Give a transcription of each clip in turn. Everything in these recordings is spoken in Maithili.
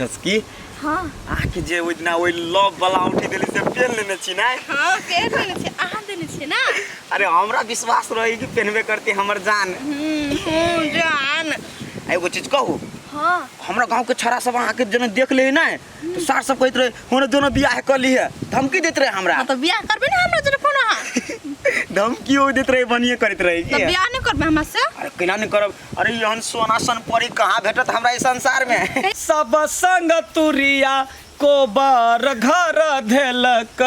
की हाँ। अहाँके जे ओहि दिना ओहि लव वाला औंठी देली से पेन लेने छी ने? हाँ, पेन लेने छी। अहाँ देने छी ना? अरे हमरा विश्वास रही कि पेनबे करती हमर जान। जान। आ एगो चीज कहू? हाँ। हमरा गांव के छड़ा सब अहाँके जेना देख ले ने तो सार सब कहैत रहे हुने दोनों बियाह कर ली है, धमकी देत रहे हमरा। हाँ, तो बियाह करबे ना हमरा जरे फोन अहाँ। धमकी ओ देत रहे, बनिए करैत रहे तो की। बियाह नहीं करबे हमरा से? अरे केना नहीं करब, अरे एहन सोना सन परी कहाँ भेटत हमरा इस संसार में। सब संग तुरिया कोबर घर धेलक,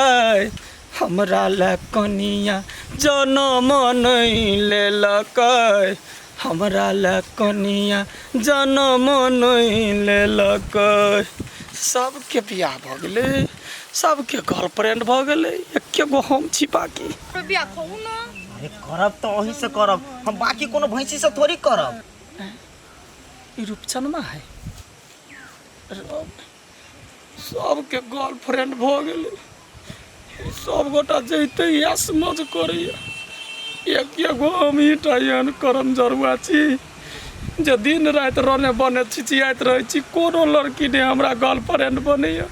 हमरा लए कनिया जनम नहीं लेलक, हमरा लए कनिया जनम नहीं लेलक। सबके बियाह भऽ गेलै, सबके गर्लफ्रेंड भऽ गेलै, एके गो हम छी बाकी। बियाह कहू ना। अरे करब तो अहीं से करब हम, बाकी कोनो भैंसी से थोड़ी करब। ई रूपचनमा है, सबके गर्लफ्रेंड भऽ गेलै, सब गोटा जैते इएह समझ करैया। एक एगो हम ही टा एहन करम जरुआ छी जे दिन राति रने बने छिछियाइत रहै छी, कोनो लड़की नहि हमरा गर्लफ्रेंड बनैया।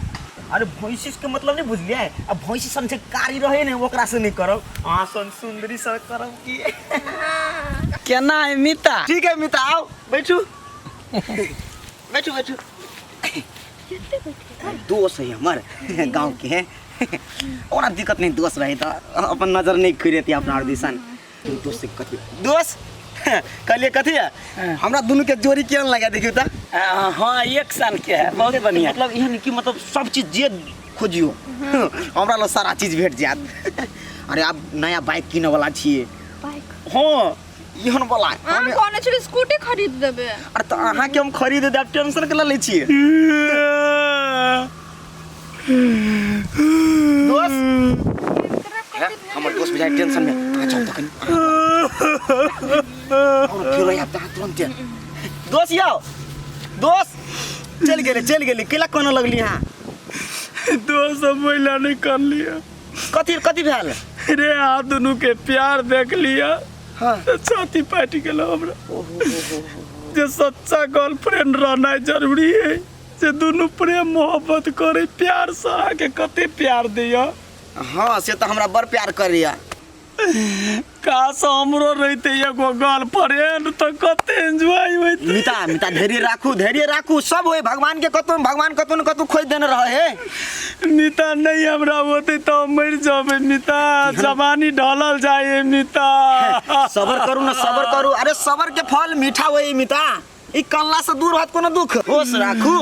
अरे भैंसी के मतलब नहीं बुझलिए, अब भैंसी समझे कारी रहे ने ओकरा से नहीं करब, अहाँ सन सुंदरी से करब की। केना है मिता? ठीक है मिता, आओ बैठू बैठू बैठू। दोस्त है हमर गांव के है, ओना दिक्कत नहीं, दोस्त रहे तो अपन नजर नहीं खुरेती अपना और दिसन। दोस्त से कथी दोस्त कहलिए कथी है हमरा दुनू के जोड़ी केहन लगा देखियो त। हाँ एक सन के है, बहुत बढ़िया। मतलब एहन कि मतलब सब चीज जे खोजियो हमरा लग सारा चीज भेट जायत। अरे आब नया बाइक किने वाला छियै। बाइक? हाँ एहन वाला। अहाँ कहने छलियै स्कूटी खरीद देबै। अरे तऽ अहाँके हम खरीद देब, टेंशन के लै छियै। दोस्त हमर दोस्त बुझाइ टेंशन में, अहाँ जाउ तऽ कनि और फेर आयब तऽ अहाँ तुरन्ते। दोस्त यौ दोस्त चलि गेलै, चलि गेलै, केला कोना लगली अहाँ? दोस्त हम महिला नहीं कर लिया। कथी कथी भेल? रे अहाँ दुनू के प्यार देख लिया। हाँ। तऽ छाती फाटि गेल हमरा। जे सच्चा गर्लफ्रेंड रहनाइ जरूरी है, जे दुनू प्रेम मोहब्बत करे प्यार से। अहाँके कते प्यार दैया? हाँ से तऽ हमरा बड़ प्यार करैया। काश हमरो रहिते एगो गर्लफ्रेंड तऽ कते एंजॉय होइते। मिता मिता धैर्य राखू, धैर्य राखू, सब होय भगवान के कतौ भगवान कतौ न कतौ खोजि देने रहे हे। मिता नहीं हमरा होते तो हम मरि जबै मिता, जवानी ढलल जाय है मिता। सबर करू ना, सबर करू। अरे सबर के फल मीठा होय मिता, ई कल्ला से दूर होत कोनो दुख। होश राखू।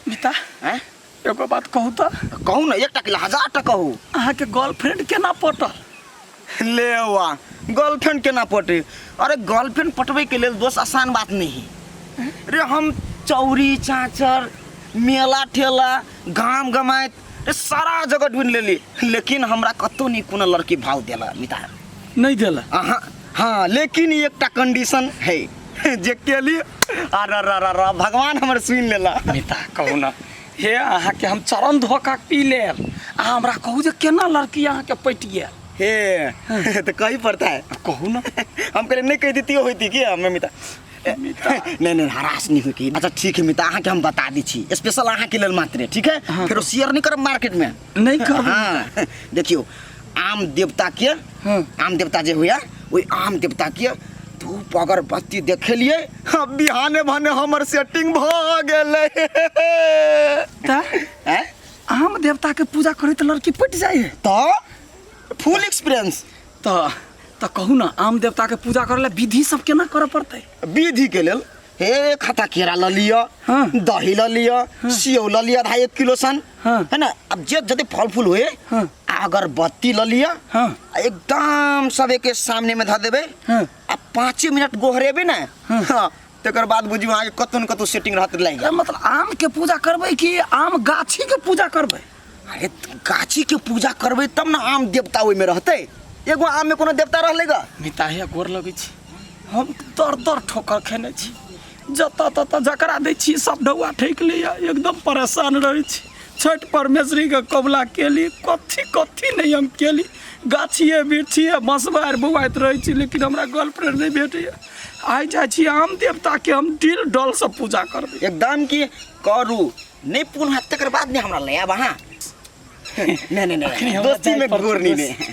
मिता हैं? एगो बात कहू तऽ? कहू ना, एकटा के हजार टा कहू। अहाँके गर्लफ्रेंड केना पटल? ले वा गर्लफ्रेंड केना पटे? अरे गर्लफ्रेंड पटबै के लेल दोस्त आसान बात नहीं है रे। हम चौरी चाचर मेला ठेला गाम गमाइत रे सारा जगह ढूंढ लेली, लेकिन हमरा कतौ नहीं कोनो लड़की भाव देला मिता। नहीं देला? अहाँ हाँ, लेकिन एकटा कंडीशन है जे केली अरे रा रा रा भगवान हमर सुनि लेला। मिता कहू ना हे, अहाँके हम चरण धोखा पी लेल, अहाँ हमरा कहू जे केना लड़की अहाँके पटि गेल? हे तो कही पड़ता है। कहू ना। हम कहले नहीं कह देती होती कि हमें मिता। नहीं नहीं हरास नहीं हुई। अच्छा ठीक है मिता, अहाँके हम बता दी छी स्पेशल अहाँके लेल मात्र, ठीक है? हाँ। फेरो शेयर नहीं करब मार्केट में। नहीं करब। हाँ देखियो आम देवता के, हाँ। आम देवता जे हुआ ओहि आम देवता के धूप अगरबत्ती देखेलिए, हाँ, बिहाने भने हमर सेटिंग भ गेलै। तऽ हैं? आम देवता के पूजा करैत लड़की पटि जाइ है? तऽ फुल एक्सपीरियंस। तऽ कहू ना आम देवता के पूजा करे ला विधि सब केना करऽ पड़तै? विधि के लेल हे खाता केरा ल लिअ, हाँ। दही ल लिअ, सेव ल लिअ आधा एक किलो सन, हाँ। है ना? अब जे जते फल फूल हुए, हाँ। आ अगरबत्ती ल लिअ, हाँ। आ एकदम सब के सामने में धऽ देबै, हाँ। आ 5 मिनट गोहरेबै ने, हाँ। हाँ, तकर बाद बुझियौ अहाँके कतौ ने कतौ सेटिंग रहत लागि जायत। मतलब आम के पूजा करबै कि आम गाछी के पूजा करबै? अरे गाछी के पूजा करबै तब ने आम देवता ओहिमे रहतै। एगो आम में कोनो देवता रहलै ग? मिता हे गोर लगै छी, हम दर दर ठोकर खेने छी, जतऽ ततऽ जकरा दै छी सब ढौआ ठकि लैए, एकदम परेशान रहै छी। छठि परमेश्वरीके कबुला केली, कथी कथी नहि हम केली, गाछिए बिरछिए बँसबारि बौआइत रहै छी, लेकिन हमरा गर्लफ्रेंड नहि भेटैए। आइ जाइ छी आम देवता के हम दिल डल से पूजा करबै। एकदम की करू नहीं पूर्ण हाथ तकर बाद नहीं हमरा ले आब अहाँ। नहीं नहीं अखनी नहीं हमरा दोस्ती जाय में पड़तै गोर नहीं दोस्त। ने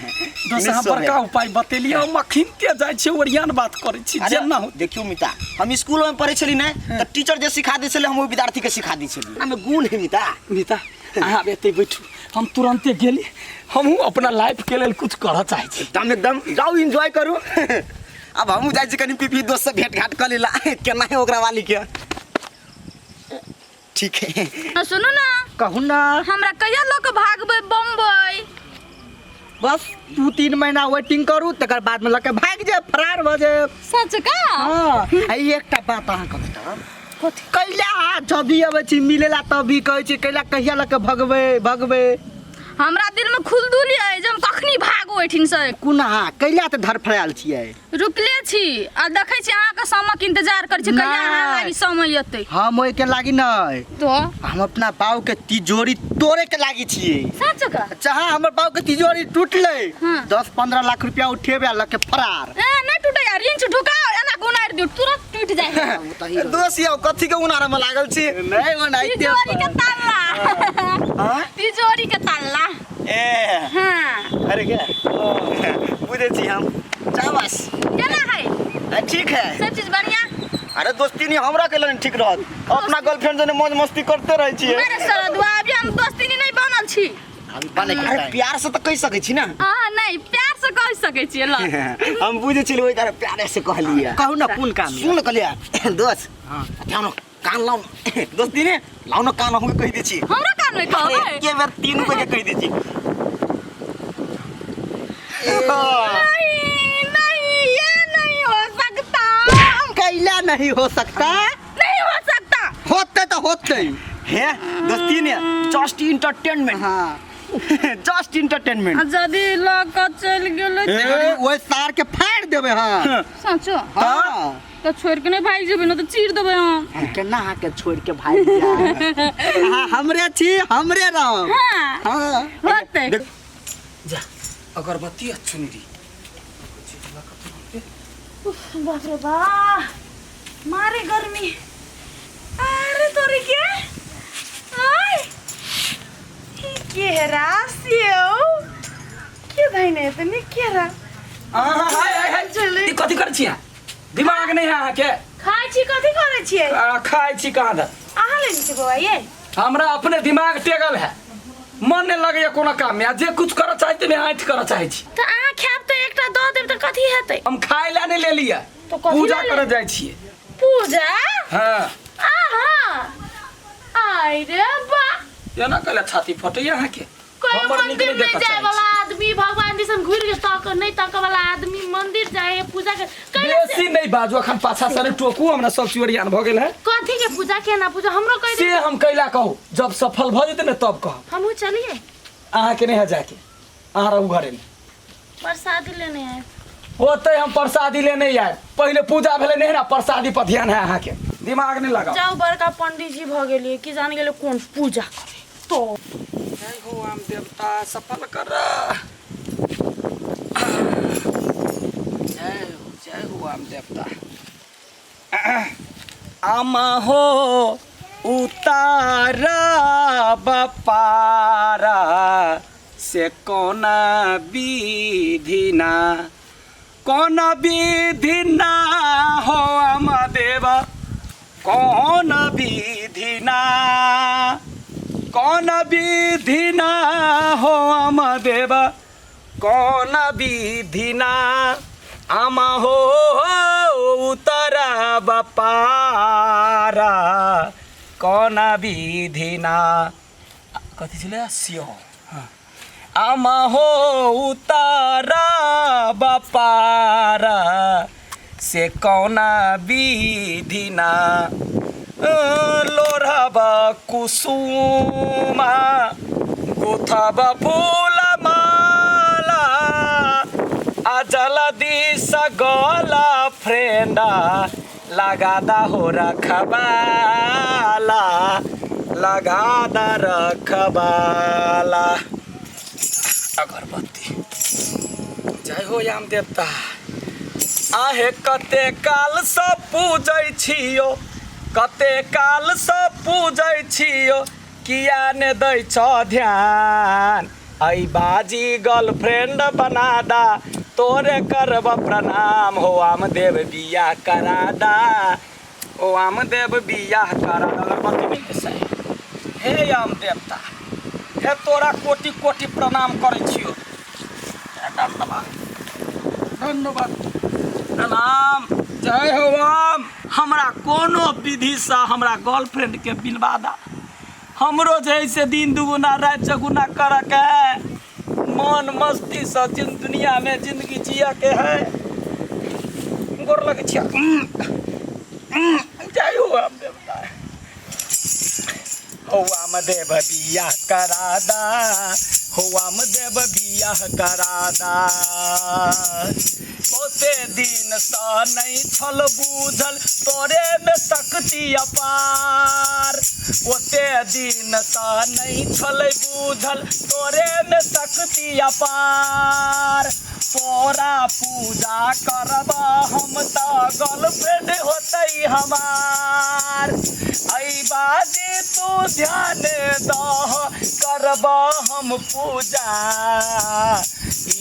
दोस्त अहाँ बड़का उपाय बतेलियै, हम अखिनते जाइ छी ओरियान बात करै छी अरे जेना हो। देखियो मिता, हम स्कूल में पढ़े छली ने त टीचर जे सिखा दै छलै हम ओहि विद्यार्थी के सिखा दै छली। हमे गुण है मिता। मिता अहाँ आब एतै बैठू, हम तुरंते गेली, हमहूँ अपना लाइफ के लेल कुछ करऽ चाहै छी। एकदम एकदम जाउ एंजॉय करू। अब हमहूँ जाइ छी कनि पीपी दोस्त से भेंट घाट कऽ लेला केना है ओकरा वाली के। ठीक है। आ, सुनू ना। कहू ना। हमरा कहिया लऽ कऽ भागबै बम्बई? बस 2-3 महीना वेटिंग करू, तकर बाद में लऽ के भागि जायब, फरार भऽ जायब। सच का? हाँ, आ ई एकटा बात अहाँ कहू तऽ। कैला अहाँ जब भी अबै छी मिलेला तब भी कहै छी कैला कहिया लऽ के भगबै भगबै? हमरा दिल में खुलदुली अइ जे हम कखनी भागू एहिठिन से। कोन अहाँ कैला तऽ धड़फड़ायल छियै? रुकले छी आ देखै छी अहाँके समय के इंतजार करै छी कहिया अहाँ नहि। लागी समय एतै। हम ओहिके लागी नहि, तो हम अपना बाऊ के तिजोरी तोड़े के लागी छियै। सच का? चाहे हमर बाऊ के तिजोरी टूटलै, हाँ। 10-15 लाख रुपया उठेबै आ लऽ के फरार। ए नहीं टूटे यार, रिंच ढुकाओ एना गुनार दियो तुरंत टूट जाए। दोस्त यौ कथी के उनारा में लागल छी? नहीं ओनाहिते तिजोरी के ताला। हाँ? तिजोरी के ताला। ए हाँ। अरे क्या बुझे छी हम। शाबाश। केना है? ठीक है सब चीज बढ़िया। अरे दोस्ती नहीं हमरा के लेल ठीक रहत, अपना गर्लफ्रेंड जने मौज मस्ती करते रहै छियै। मेरे सरदुआ अभी हम दोस्ती नहीं बनल छी। अभी बने के अरे टाइम। प्यार से तो कहि सकै छी ना। हां नहीं प्यार से कह सकै छियै ल। हम बुझे छी ओहि तरह प्यारे से कहलियै। कहू ना कोन काम सुन कहलियै दोस्त। हाँ। ध्यान कान लाउ दोस्ती ने लाउ न कान हम कहि दै छी। हमरा कान में कहबै? एके बेर 3 रुपए के कहि दै छी। नहीं नहीं ये नहीं हो सकता। कैला नहीं हो सकता? नहीं हो सकता। होते तो होते हे दोस्ती ने जस्ट इंटरटेनमेंट। हाँ जस्ट इंटरटेनमेंट। जदी लऽ कऽ चलि गेलै ओहि सार के फाड़ देबै। हाँ सचो? हाँ। तो छोड़ के नहीं भागि जेबै न तऽ चीर देबै हम। हम केना अहाँ के छोड़ के भागि जायब? अहाँ हमरे छी हमरे रहब। हाँ। हाँ। होतै। जा अगरबत्ती आ चुनरी। बाप रे बा मारे गर्मी। अरे तोरी के आय केरा सेव के धैने त नि केरा। हाय हाय हाय ई कथी करै छी अहाँ? दिमाग नहीं है अहाँ के? खाइ छी कथी करै छियै? खाइ छी कहाँ दर? अहाँ लेने छी बौआ ये? हमरा अपने दिमाग टेगल है, मन नहीं लगैया कोनो काम में, आ जे कुछ करऽ चाहै छी आँठि करऽ चाहै छी। तऽ अहाँ खायब तऽ एकटा दऽ देब तऽ कथी हेतै? हम खाय ला नहीं लेलियै, तो कथी पूजा ला करऽ जाइ छियै। पूजा? हाँ। आहा आइ रे बा। एना कहले छाती फटैया अहाँ के? कोई हमर नीक मंदिर नहीं नहीं देखऽ जाए चाहै वाला छी। आदमी भगवान दिसन घुर के तक नहीं तक वाला आदमी मंदिर जाए है पूजा के कैला से- बेसी नहीं बाजू, अखन पाछा से नहीं टोकू, हमरा सब चीज ओरियान भऽ गेल है। कथी के पूजा केना पूजा हमरो कहि से दे। हम कैला कहू, जब सफल भऽ जेतै ने तब कहब। हमहूँ चलिए। अहाँ के नहीं है जाके, अहाँ रहू घरे में। प्रसादी लेने आए। होते हम प्रसादी लेने आए, पहले पूजा भेलै नहीं ना, प्रसादी पर ध्यान है अहाँ के, दिमाग नहीं लगाओ। जाओ बड़का पंडित जी भऽ गेलियै की जान गेलै कोन पूजा करे तो। जय हो आम देवता सफल कर। जय हो जय हो आम देवता। आमा हो उतारा बपारा से कोना विधि ना, कोना विधि ना हो आमा देवा, कौन विधि ना, कौन विधि ना हो आमा देवा, कौन विधि ना, आमा हो उतरा बपारा कौन विधि ना। कथी छलै? सियो। हाँ। आमा हो उतारा बपारा से कौना विधि ना, लोढ़ब कुसुमा गुथब फूल माला आ जल्दी सगला फ्रेंडा लगा दा हो रखबाला, लगा दा रखबाला। अगरबत्ती। जय हो याम देवता। आहे कते कालसँ पूजै छियो, कते कालसँ पूजै छियो, किया ने दै छ ध्यान। ऐ बाजी गर्लफ्रेंड बना दा, तोरे करब प्रणाम। हो आमदेव बियाह करा दा, ओ आमदेव बियाह करा दा। अगरबत्ती मिलतै से। हे आम देवता, हे तोरा कोटि कोटि प्रणाम करै छियो। धन्यवाद धन्यवाद प्रणाम, जय हो आम। हमरा कोनो विधिसँ हमरा गर्लफ्रेंड के मिलवा दा। हमरो जे है से दिन दुगुना राति चौगुना करऽ के है, मन मस्तीसँ जिन दुनियामे जिंदगी जियऽ के है। गोर लगै छियै। जय हो आम देवता। हो आमदेव बियाह करा दा, हो आमदेव बियाह करा दा। ओते दिनसँ नहि छल बूझल तोरे मे शक्ति अपार, ओते दिनसँ नहि छल बूझल तोरे मे शक्ति अपार। तोरा पूजा करब हम तऽ गर्लफ्रेंड होतै हमार। ऐ बाजी तू ध्यान दह, करब हम पूजा।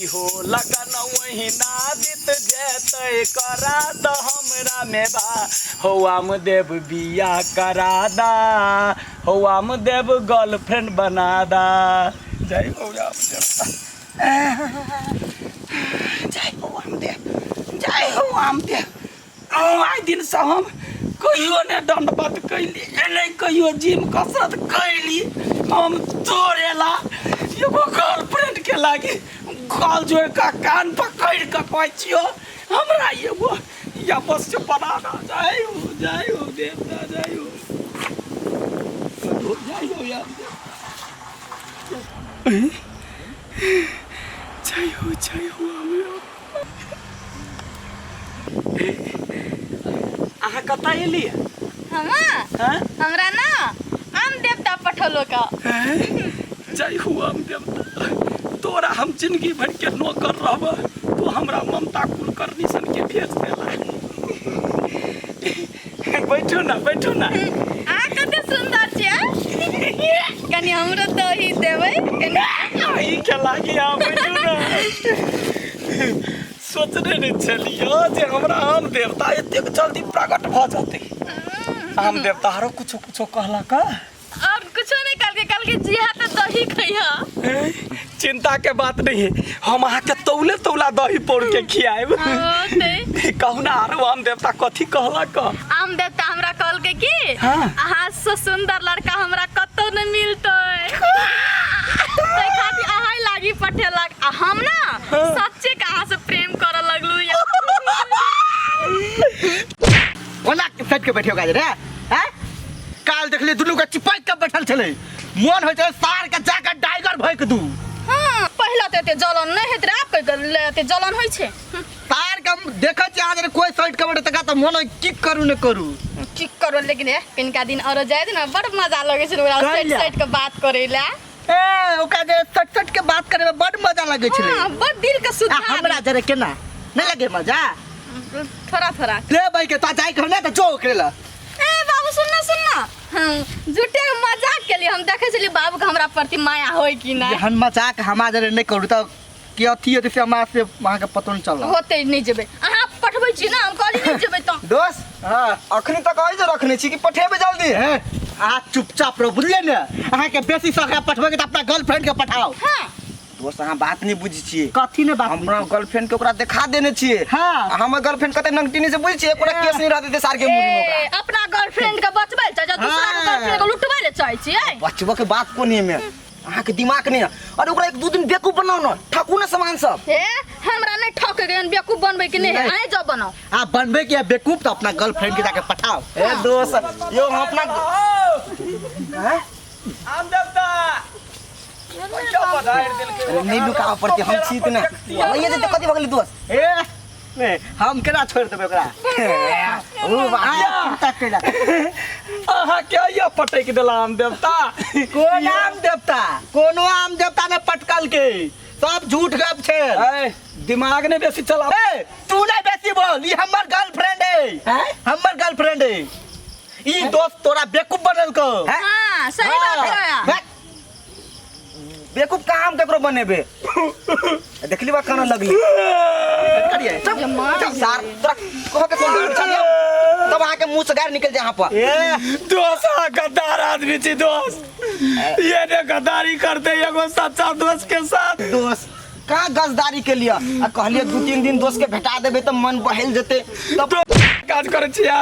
इहो लगन ओहिना बीत जेतै, करा दह हमरा मेवा। हो आमदेव बियाह करा दा, हो आमदेव गर्लफ्रेंड बना दा। जय हो आमदेव, जय हो आमदेव, जय हो आमदेव। आइ दिनसँ हम कहियो नहि दण्डवत कैली, नहि कहियो जिम कसरत कैली। हम तोरेला एगो गर्लफ्रेंड के लागी गल जोड़ कऽ कान पकड़ि कऽ कहै छियो, हमरा एगो या बस से बना दा। जय हो, जय हो देवता, जय हो, जय हो आमदेव, जय हो, जय हो आमदेव। अहाँ कतऽ एलियै? हम हाँ? हमरा ना आम देवता पठौलो का। जय हो आम देवता, तोरा हम जिंदगी भर के नौकर रहब, तू हमरा ममता कुलकर्णी सन के भेज देला। बैठू ना, बैठू ना। आ कते सुंदर छियै, कनी हमरो दही देबै कनी। ई के लागी अहाँ बैठू ना। सोचने नहि छलियै जे हमरा आम देवता एतेक जल्दी प्रकट भऽ जेतै। आम देवता आरो कुछो कुछो कहलक? और कुछो नहीं कहलकै, कहलकै जिहा तऽ दही खइहा। चिंता के बात नहीं है, हम अहाँके तौले तौला दही पौर के खियाएब। कहू ना आरो आम देवता कथी कहलक? आम देवता हमरा कहलकै कि हाँ। अहाँ से सुंदर लड़का हमरा कतौ नहि मिलतै, ताहि खातिर अहाँ लागी पठेलक। आ हम ना सच्चे के अहाँ से प्रेम करऽ लगलू। कोना सट के बैठियो गाजर रे हैं? काल देखली दुनू के चिपक के बैठल छलै, मन होइ छलै सार के जाके टाइगर भोंकि दू। हाँ, पहिला तऽ एते जलन नहि होइत रहै, आब कहि के एते जलन होइ छै। सार के हम देखै छियै अहाँ कोइ सटि के बैठे तकरा तऽ मन होइ की करू ने करू, की करू। लेकिन ए कनिका दिन औरो जाय दे ने, बड़ मजा लगै छै ओकरा कैला? सटि सटि के बात करै लए। ए ओकरा जे सट सट के बात करे में बड़ मजा लगे छलै। हाँ, बड़ दिल के आ सुधार। हमरा जरे केना नहीं लगे मजा? थोड़ा थोड़ा। ले भाई के ता जाय के ना त जो ओकरे ला। ए बाबू सुनना सुनना, हम झूठे के मजाक के लिए हम देखे छलियै बाबू के हमरा प्रति माया होय कि नहीं। जहन मजाक हमा जरे नहीं करू त कि अथी होते से हमरा से वहां के पतो नहीं चलल। होते नहीं जेबै, अहाँ पठबै छी ना, हम कहली नहीं जेबै त। दोस्त हाँ। अखनी तक आई जे रखने छी कि पठेबै जल्दी? हे, अहाँ चुपचाप रहो बुझलियै ने। अहाँ के बेसी शौक है पठबै के त अपना गर्लफ्रेंड के पठाओ। हाँ। दोस्त अहाँ बात नहीं बुझै छियै। कथी ने बात? हमरा गर्लफ्रेंड के ओकरा देखा देने छियै। हाँ। आ हमर गर्लफ्रेंड कते नंगटिनी से बुझै छियै, एकोटा केस नहीं रहतै ते सार के मुड़ी में ओकरा। ए, अपना गर्लफ्रेंड के बचबै लए चाहै छी, दूसरा के हाँ। गर्लफ्रेंड के लुटबै लए चाहै छियै। बचबऽ के बात कोन है में? अहाँ के दिमाग नहीं है। अरे ओकरा एक दू दिन बेवकूफ बनाओ ना, ठकू ना सामान सब। हे, हमरा नहीं ठके के बेवकूफ बनबै के नहीं है, नहीं। अहीं जाओ बनाओ। आ बनबे के बेवकूफ तो अपना गर्लफ्रेंड के जाके पठाओ। ए दोस्त यो हम अपना हैं? आम देवता अरे नहीं लुकाव पड़ते, हम छी त ना। ये जे कथी भगली दोस्त? ए नहीं, हम केना छोड़ देबै ओकरा? ओ बाप। चिंता कैला। अहाँ के या पटक देला आम देवता? कोन आम देवता? कोनो आम देवता ने पटकल के, सब झूठ गप छै। ए, दिमाग ने बेसी चला। ए, तू नहीं बेसी बोल, ई हमर गर्लफ्रेंड है। हैं? हमर गर्लफ्रेंड है। ई दोस्त तोरा बेवकूफ बनल को। हाँ सही बात है। हैं? बेवकूफ कहाँ हम केकरो बनेबे? देखली बा काना लगली। करिए। सार तोरा कह के कौन गाड़ी चलियो तब अहाँ के मुंह से गाड़ी निकल जाए यहाँ पर। ए, दोस्त अहाँ गद्दार आदमी छी दोस्त, ये ने गद्दारी करते एगो सच्चा दोस्त के साथ। दोस्त कहाँ गजदारी के लिए आ कहलिए 2-3 दिन दोस्त के भेटा देबे तऽ मन बहल जेते तब। काज करै छियै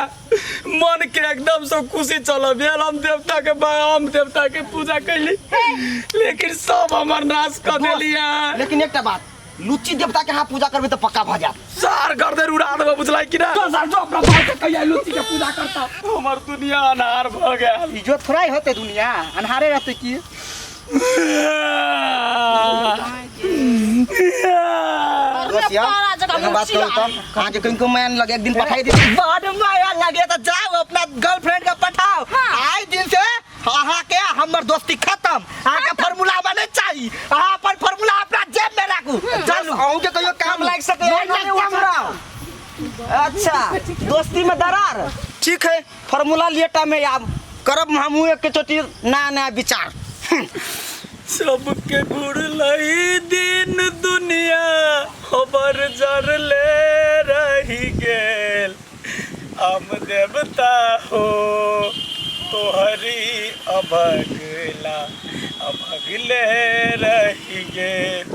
मन के एकदम से खुशी चल भेल। हम देवता के हम देवता के पूजा कैली, लेकिन सब हमर नाश कऽ देलियै। लेकिन एकटा बात, लुच्ची देवता के अहाँ पूजा करबै तऽ पक्का भऽ जायत। सार गर्दन उड़ा देबै, बुझलै कि ना? तो सार जो अपना बाप के कहिया लुच्ची के पूजा करता, हमर दुनिया अन्हार भऽ गेल। इज्जत थोड़ा ही होते, दुनिया अन्हारे रहते की। दोस्त यार, पारा जगह एगो बात मुची कहू तऽ अहाँके कहीं को मैन लगे एक दिन पठाई दी। बड़ माया लगे तो जाओ अपना गर्लफ्रेंड के पठाओ। आज दिन से अहाँ के हमर दोस्ती खत्म। अहाँ के फार्मूला बने चाहिए, अहाँ अपन फार्मूला अपना जेब में राखू। चलू। अहूँ के कहियो काम लागि सके। नहीं, नहीं, हमरा अच्छा दोस्ती में दरार ठीक है, फार्मूला लेटा में आब करब हमहूँ एक के चोटी नया नया विचार। सबके घुरलई दिन दुनिया खबर जरले रही गेल। हम देवता हो तोहरी अभगला अभगले रही गेल।